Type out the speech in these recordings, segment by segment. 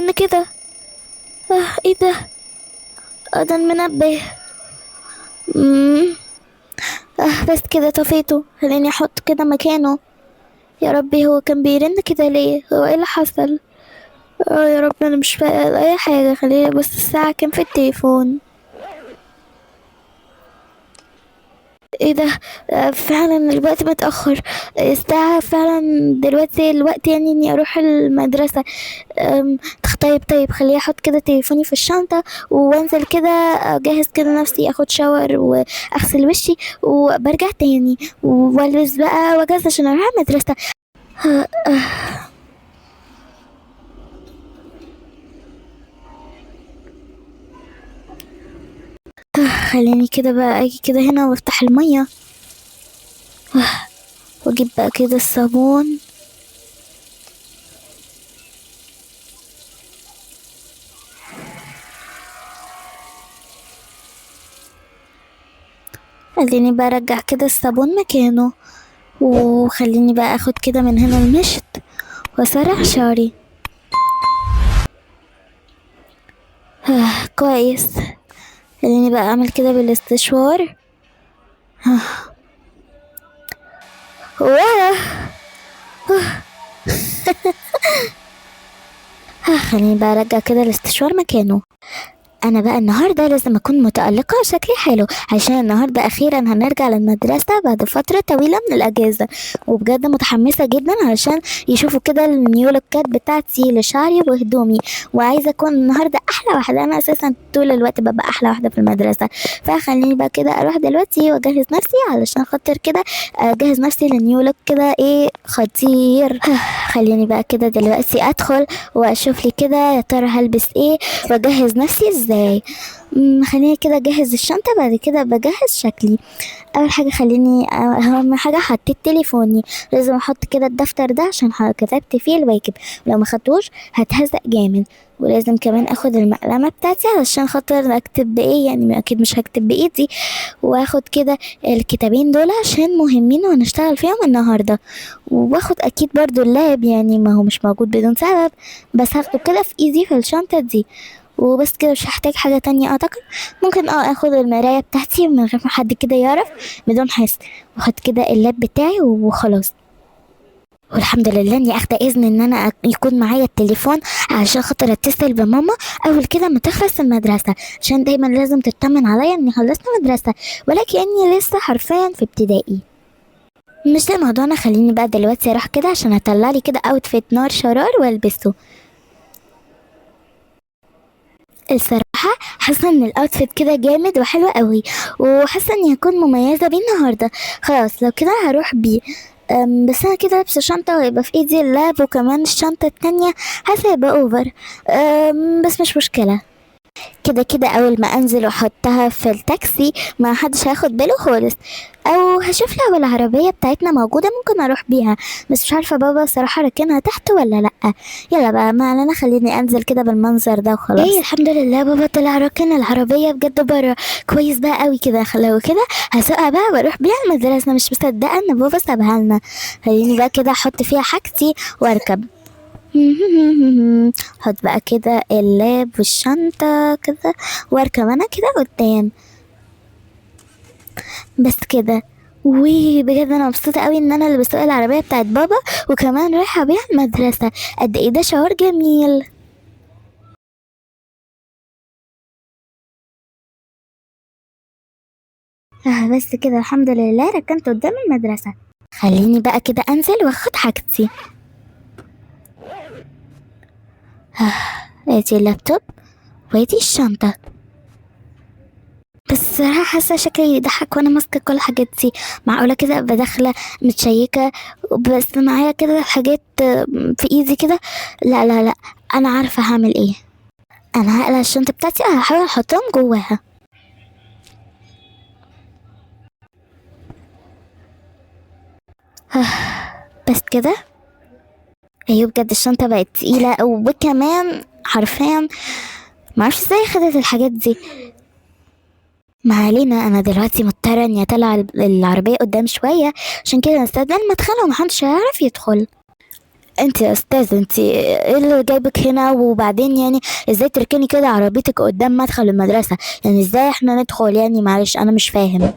بيرن كده؟ ايه ده؟ ده المنبه. مم. بس كده طفيته، خليني احط كده مكانه. يا ربي هو كان بيرن كده ليه؟ هو ايه اللي حصل؟ يا رب انا مش فايقه اي حاجة. خليني ابص الساعة كام في التليفون. ايه ده؟ فعلا الوقت متأخر. الساعة فعلا دلوقتي الوقت اني اروح المدرسة. طيب خليني احط كده تليفوني في الشنطة وانزل كده، اجهز كده نفسي، اخد شاور واغسل وشي وبرجع تاني والبس بقى واجهز عشان اروح المدرسة. خليني كده بقى اجي كده هنا وافتح المية، واجيب بقى كده الصابون. خليني بقى ارجع كده الصابون مكانه، وخليني بقى اخد كده من هنا المشط واسرح شعري. كويس. خليني بقى اعمل كده بالاستشوار. خليني بقى ارجع كده الاستشوار مكانه. انا بقى النهارده لازم اكون متألقة وشكلي حلو، عشان النهارده اخيرا هنرجع للمدرسة بعد فترة طويلة من الاجازة، وبجد متحمسة جدا علشان يشوفوا كده النيو لوكات بتاعتي لشعري وهدومي، وعايزة اكون النهارده احلى واحدة. انا اساسا طول الوقت ببقى احلى واحدة في المدرسة، فخليني بقى كده اروح دلوقتي واجهز نفسي علشان خاطر كده اجهز نفسي للنيو لوك كده ايه خطير. خليني بقى كده دلوقتي ادخل واشوف لي كده يا ترى هلبس ايه واجهز نفسي ازاي. خليني كده اجهز الشنطة، بعد كده بجهز شكلي. اول حاجة اهم حاجة حطيت تليفوني، لازم احط كده الدفتر ده عشان كتبت فيه الواجب، لو ما خدتوش هتهزق جامد. ولازم كمان اخد المقلمه بتاعتي علشان خاطر اكتب بايه، اكيد مش هكتب بايدي. واخد كده الكتابين دول عشان مهمين وهنشتغل فيهم النهارده. واخد اكيد برضو اللاب، ما هو مش موجود بدون سبب، بس هاخده كده في ايدي في الشنطة دي وبس كده. مش هحتاج حاجة تانية اعتقد. ممكن اخد المراية بتاعتي من غير ما حد كده يعرف بدون حس، واخد كده اللاب بتاعي وخلاص. والحمد لله اني اخده اذن ان انا يكون معايا التليفون عشان خاطر اتصل بماما اول كده ما تخلص المدرسة، عشان دايما لازم تطمن عليا اني خلصت مدرسه، ولكن اني لسه حرفيا في ابتدائي. مش ده موضوعنا. خليني بقى دلوقتي اروح كده عشان اطلع لي كده اوتفيت نار شرار والبسه. الصراحة حاسة ان الاوتفيت كده جامد وحلو قوي، وحاسة اني هكون مميزة بيه النهاردة. خلاص لو كده هروح بيه. بس انا كده لابسة شنطة ويبقى في ايدي اللاب وكمان الشنطة التانية، حاسة هيبقى اوفر. بس مش مشكلة، كده كده اول ما انزل واحطها في التاكسي ما حدش هياخد باله خالص. او هشوف لو العربية بتاعتنا موجودة ممكن اروح بيها، بس مش عارفة بابا صراحة راكنها تحت ولا لأ. يلا بقى ما علينا، خليني انزل كده بالمنظر ده وخلاص. الحمد لله بابا طلع راكن العربية بجد بره. كويس بقى قوي كده. لو كده هسوقها بقى واروح بيها المدرسة، مش مصدقة ان بابا سابها لنا. خليني بقى كده احط فيها حاجتي واركب. حط بقى كده اللاب والشنطة كده واركب انا كده قدام بس كده. وبجد انا مبسوطة قوي ان انا اللي بسوق العربية بتاعت بابا وكمان رايحة بيها المدرسة. قد ايه ده شعور جميل. بس كده الحمد لله ركنت قدام المدرسة. خليني بقى كده انزل واخد حاجتي. ادي اللابتوب وادي الشنطة. بس الصراحة حاسة شكلي يضحك وانا ماسكة كل الحاجات دي. معقولة كده ابقى داخلة متشيكة بس معايا كده الحاجات في ايدي كده؟ لا لا لا، انا عارفة هعمل ايه. انا هقلع الشنطة بتاعتي وهحاول احطهم جواها. بس كده. ايوه بجد الشنطة بقت تقيلة، وكمان حرفيا معرفش ازاي خدت الحاجات دي. ما علينا، انا دلوقتي مضطرة اني اطلع العربية قدام شوية عشان كده نستنى المدخل ومحدش هيعرف يدخل. انت يا استاذ، انت ايه اللي جايبك هنا؟ وبعدين يعني ازاي تركني كده عربيتك قدام مدخل المدرسة؟ يعني ازاي احنا ندخل؟ يعني معلش انا مش فاهم.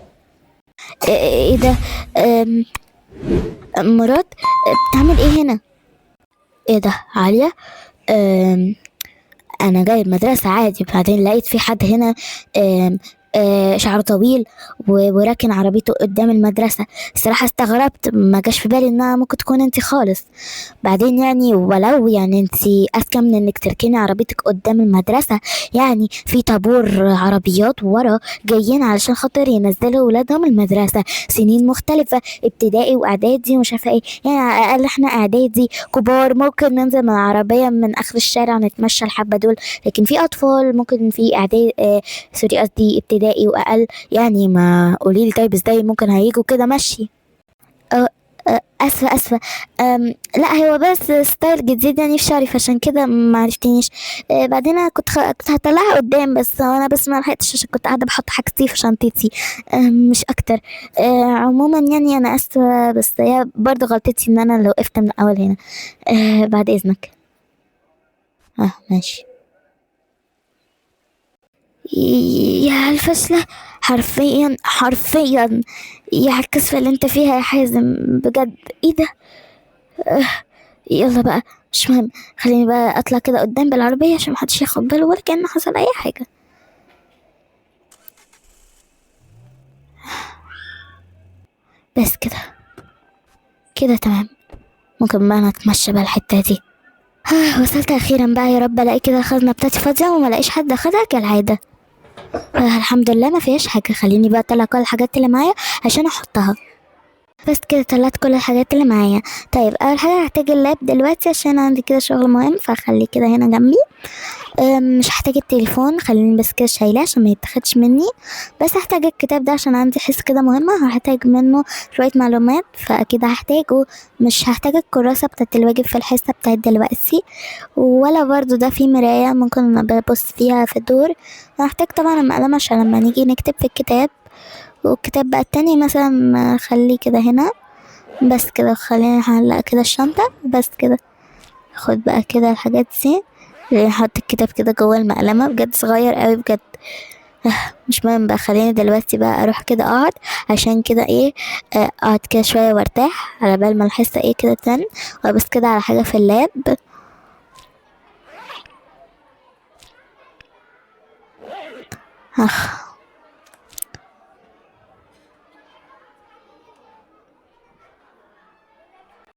ايه ده؟ ام، مراد بتعمل ايه هنا؟ ايه ده عالية؟ انا جاي المدرسة عادي، بعدين لقيت في حد هنا، ام، شعره طويل وراكن عربيته قدام المدرسة. الصراحة استغربت، ما جاش في بالي انها ممكن تكون انتي خالص. بعدين يعني ولو يعني انتي اذكى من انك تركني عربيتك قدام المدرسة، يعني في طابور عربيات ورا جايين علشان خاطر ينزلوا ولادهم المدرسة، سنين مختلفة، ابتدائي واعدادي ومش عارفة ايه، يعني على الاقل احنا اعدادي كبار ممكن ننزل من العربية من اخر الشارع نتمشى الحبة دول، لكن في اطفال ممكن في اعدادي، سوري قصدي ابتدائي واقل، يعني ما قوليلي طيب ازاي ممكن هيجوا كده مشي؟ اسفة اسفة. لا هو بس style جديد يعني في شعري، فعشان كده ما عرفتنيش. بعدين انا كنت هطلعها قدام، بس انا بس ما لحقتش عشان كنت قاعدة بحط حاجتي في شنطتي، مش اكتر. عموما يعني انا اسفة، بس هي برضه غلطتي ان انا اللي وقفت من الاول هنا. بعد اذنك. ماشي. يا الفشلة، حرفيا حرفيا يا الكسفة اللي انت فيها يا حازم، بجد ايه ده؟ يلا بقى مش مهم، خليني بقى اطلع كده قدام بالعربية عشان محدش ياخد باله ولا كأن حصل اي حاجة. بس كده كده تمام، ممكن بقى نتمشى بقى الحتة دي. وصلت اخيرا بقى، يا رب الاقي كده الخزنة بتاعتي فاضية وما الاقيش حد اخدها كالعادة. الحمد لله ما فيهاش حاجة. خليني بقى اطلع كل الحاجات اللي معايا عشان احطها. بس كده طلعت كل الحاجات اللي معايا. طيب اول حاجة هحتاج اللاب دلوقتي عشان عندي كده شغل مهم، فخليه كده هنا جنبي. مش هحتاج التليفون، خليني بس كده شايلاه عشان ما يتاخدش مني. بس هحتاج الكتاب ده عشان عندي حصة كده مهمة، هحتاج منه شوية معلومات فاكيد هحتاجه. مش هحتاج الكراسة بتاعت الواجب في الحصة بتاعت دلوقتي، ولا برضو ده في مراية ممكن ببص فيها في الدور. هحتاج طبعا المقلمة عشان لما نيجي نكتب في الكتاب. والكتاب بقى التاني مثلا خليه كده هنا بس كده، خلينا نعلق كده الشنطة بس كده. خد بقى كده الحاجات دي، نحط الكتاب كده جوه المقلمة، بجد صغير قوي بجد. مش مهم بقى، خليني دلوقتي بقى اروح كده اقعد عشان كده ايه، اقعد كده شوية وارتاح على بال ما الحصة ايه كده تن، وابص كده على حاجة في اللاب. اخ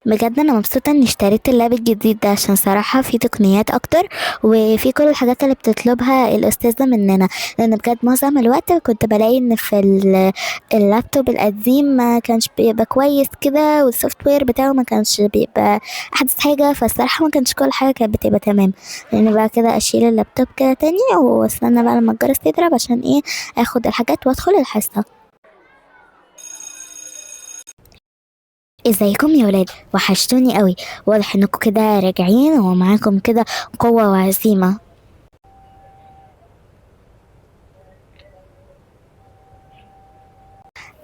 بجد انا مبسوطة اني اشتريت اللاب الجديد ده، عشان صراحة في تقنيات اكتر وفي كل الحاجات اللي بتطلبها الاستاذة مننا، لان بجد معظم الوقت كنت بلاقي ان في اللابتوب القديم ما كانش بيبقى كويس كده، وال software بتاعه ما كانش بيبقى احدث حاجة، فالصراحه ما كانش كل حاجة كانت بتبقى تمام. لان بقى كده اشيل اللابتوب كده تاني واستنى بقى لما الجرس يضرب عشان ايه اخد الحاجات وادخل الحصة. ازيكم يا ولاد؟ وحشتوني قوي، واضح انكم كده راجعين ومعاكم كده قوة وعزيمة.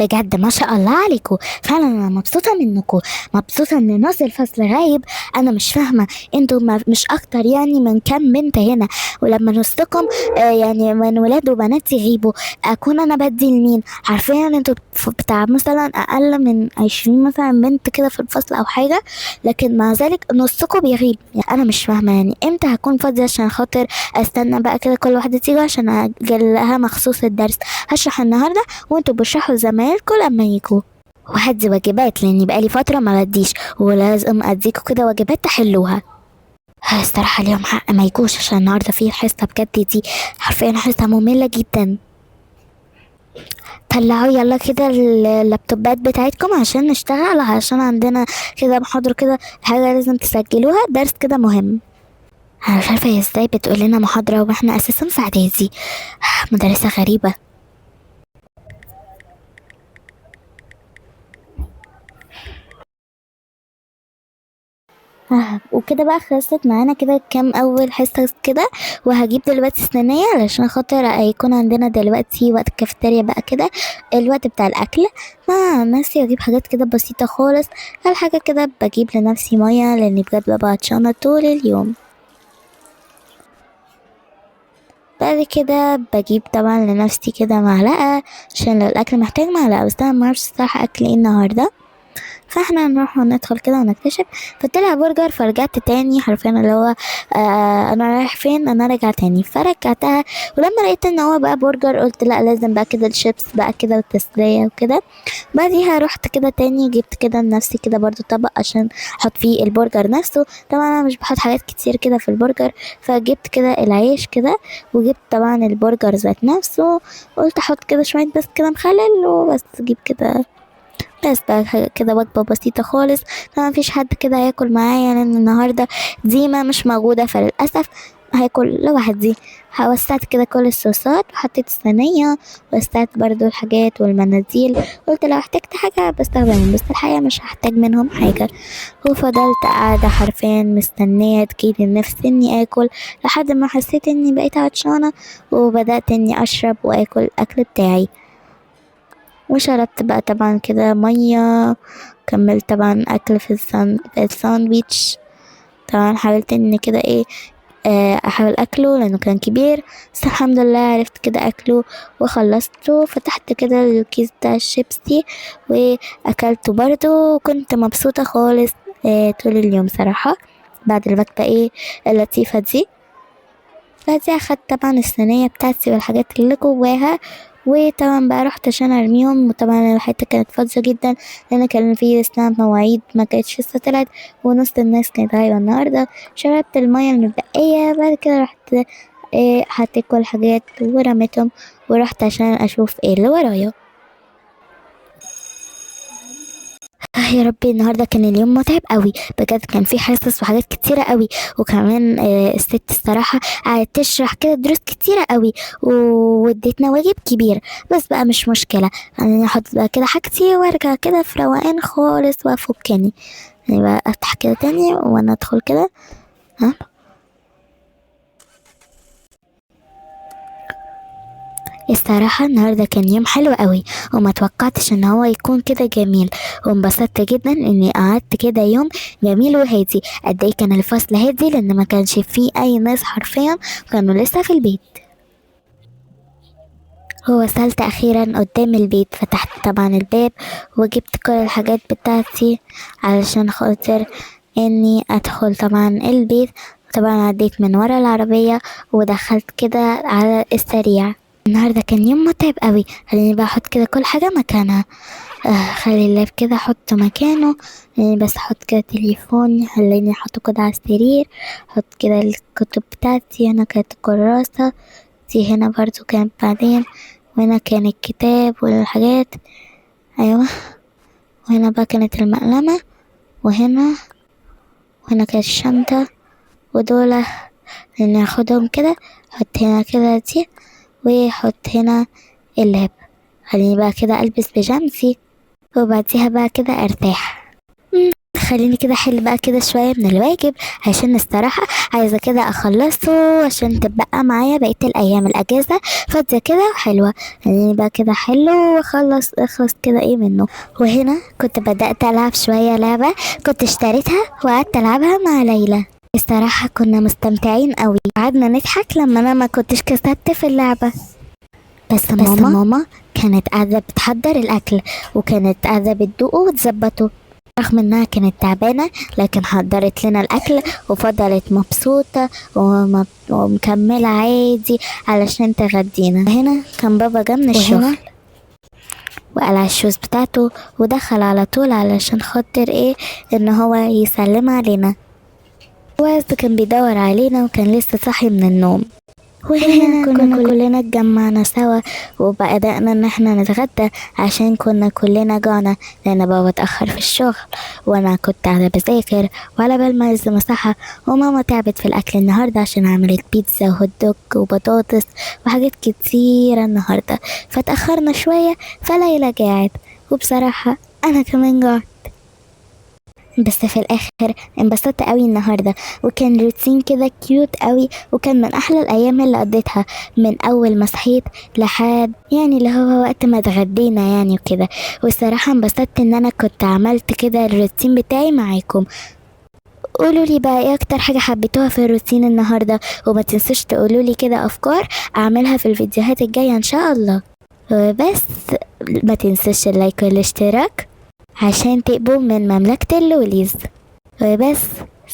بجد ما شاء الله عليكم، فعلا انا مبسوطة منكم، مبسوطة ان نص الفصل غايب. انا مش فاهمة انتوا مش اكتر يعني من كام بنت هنا، ولما نصكم، يعني من ولاد وبنات يغيبوا اكون انا بدي لمين؟ حرفيا انتوا بتاع مثلا اقل من 20 مثلا بنت كده في الفصل او حاجة، لكن مع ذلك نصكم بيغيب. يعني انا مش فاهمة يعني امتى هكون فاضية عشان خاطر استنى بقى كده كل واحدة تيجي عشان اجلها مخصوص الدرس. هشرح النهاردة وانتوا بتشرحوا لزمايلكم لما يجوا، وهدي واجبات لاني بقالي فترة ما بديش، ولازم اديكوا كده واجبات تحلوها. الصراحة اليوم حق ما يجوش عشان النهاردة فيه الحصة بجد دي حرفيا حصة مملة جدا. طلعوا يلا كده اللابتوبات بتاعتكم عشان نشتغل، عشان عندنا كده محاضرة كده حاجة لازم تسجلوها، درس كده مهم. انا مش عارفة هي ازاي بتقول لنا محاضرة واحنا اساسا في اعدادي، مدرسة غريبة. وكده بقى خلصت معانا كده كام اول حصة كده. وهجيب دلوقتي صينية علشان خاطر هيكون عندنا دلوقتي وقت الكافيتيريا بقى كده، الوقت بتاع الاكل. مع نفسي اجيب حاجات كده بسيطة خالص، الحاجة كده بجيب لنفسي مية لاني بجد ببقى عطشانة طول اليوم. بعد كده بجيب طبعا لنفسي كده معلقة عشان لو الاكل محتاج معلقة، بس انا معرفش الصراحة اكل ايه النهاردة، فاحنا نروح وندخل كده ونكتشف. فطلع برجر، فرجعت تاني حرفيا اللي هو انا رايح فين، انا راجعه تاني، فرجعتها. ولما لقيت ان هو بقى برجر قلت لا لازم بقى كده الشيبس بقى كده والتسليه وكده. بعديها رحت كده تاني جبت كده لنفسي كده برضو طبق عشان احط فيه البرجر نفسه. طبعا انا مش بحط حاجات كتير كده في البرجر، فجبت كده العيش كده، وجبت طبعا البرجر ذات نفسه، قلت احط كده شويه بس كده مخلل وبس، جيب كده بس بقى كده وجبة بسيطة خالص. طبعا مفيش حد كده هياكل معايا لان النهاردة ديما مش موجودة، فللأسف هاكل لوحدي. وسعت كده كل الصوصات وحطيت الصينية، وسعت برضو الحاجات والمناديل، قلت لو احتجت حاجة بستخدمهم، بس الحقيقة مش هحتاج منهم حاجة. وفضلت قاعدة حرفيا مستنية تجيلي النفس اني اكل، لحد ما حسيت اني بقيت عطشانة وبدأت اني اشرب واكل الاكل بتاعي. وشربت بقى طبعا كده مية، كملت طبعا اكل في الساندويتش. طبعا حاولت ان كده ايه، احاول اكله لانه كان كبير، بس الحمد لله عرفت كده اكله وخلصته. فتحت كده الكيس بتاع الشيبسي واكلته برضو، وكنت مبسوطة خالص طول اليوم صراحة بعد الوجبة ايه اللطيفة دي. بعدها اخدت طبعا الصينية بتاعتي والحاجات اللي جواها، وطبعا بقى رحت عشان ارميهم. وطبعا الحته كانت فاضيه جدا لان كان في لسه مواعيد ما كانتش لسه طلعت، ونص الناس كانت غايبه النهارده. شربت الميه المتبقيه، بعد كده رحت حطيت كل الحاجات ورميتهم، ورحت عشان اشوف ايه اللي ورايا. يا ربي النهارده كان اليوم متعب قوي بجد، كان في حصص وحاجات كتيره قوي، وكمان الست الصراحه قعدت تشرح كده دروس كتيره قوي، واديتنا واجب كبير، بس بقى مش مشكله، انا احط بقى كده حاجتي وارجع كده في روقان خالص وافكني. بقى افتح كده تاني وانا ادخل كده. ها الصراحة النهاردة كان يوم حلو قوي، وما توقعتش ان هو يكون كده جميل، وانبسطت جدا اني قعدت كده يوم جميل وهادي. قد ايه كان الفصل هادي لان ما كانش فيه اي ناس حرفيا، كانوا لسه في البيت. ووصلت اخيرا قدام البيت، فتحت طبعا الباب وجبت كل الحاجات بتاعتي علشان خاطر اني ادخل طبعا البيت. طبعا عديت من ورا العربية ودخلت كده على السريع. النهارده كان يوم متعب قوي، خليني بقى احط كده كل حاجه مكانها. خلي اللاب كده احطه مكانه، خليني بس احط كده تليفوني، خليني احطه كده على السرير، احط كده الكتب بتاعتي. هنا كانت الكراسه دي، هنا برضو كانت بعدين، وهنا كان الكتاب والحاجات، ايوه، وهنا بقى كانت المقلمه، وهنا كانت الشنطه، ودول اللي هاخدهم كده احط هنا كده دي، وحط هنا اللاب. خليني بقى كده البس بيجامتي وبعديها بقى كده ارتاح. خليني كده احل بقى كده شويه من الواجب عشان الصراحه عايزه كده اخلصه عشان تبقى معايا بقيه الايام الاجازه فاضيه كده وحلوه. خليني بقى كده احله واخلص اخلص كده ايه منه. وهنا كنت بدات العب شويه لعبه كنت اشتريتها وقعدت العبها مع ليلى. الصراحه كنا مستمتعين قوي، قعدنا نضحك لما انا ما كنتش كسبت في اللعبه. بس ماما كانت قاعده بتحضر الاكل، وكانت قاعده بتدوقه وتظبطه، رغم انها كانت تعبانه لكن حضرت لنا الاكل وفضلت مبسوطه ومكمله عادي علشان تغدينا. هنا كان بابا جه من الشغل وقلع الشوز بتاعته ودخل على طول علشان خاطر ايه ان هو يسلم علينا. وعز كان بيدور علينا وكان لسه صاحي من النوم. وهنا كنا كلنا اتجمعنا سوا وبدأنا ان احنا نتغدى عشان كنا كلنا جعنا، لان بابا اتأخر في الشغل وانا كنت قاعدة بذاكر وعلى بال ما لازم اصحى، وماما تعبت في الاكل النهاردة عشان عملت بيتزا وهوت دوج وبطاطس وحاجات كتيرة النهاردة، فتأخرنا شوية فليلى جاعت، وبصراحة انا كمان جعت. بس في الاخر انبسطت قوي النهارده، وكان روتين كده cute قوي، وكان من احلى الايام اللي قضيتها من اول ما صحيت لحد يعني اللي هو وقت ما اتغدينا يعني وكده. والصراحة انبسطت ان انا كنت عملت كده الروتين بتاعي معاكم. قولوا لي بقى ايه اكتر حاجة حبيتوها في الروتين النهاردة، وما تنسوش تقولوا لي كده افكار اعملها في الفيديوهات الجاية ان شاء الله. وبس ما تنسوش ال like والاشتراك عشان تبقوا من مملكة اللوليز. وبس،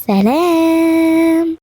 سلام.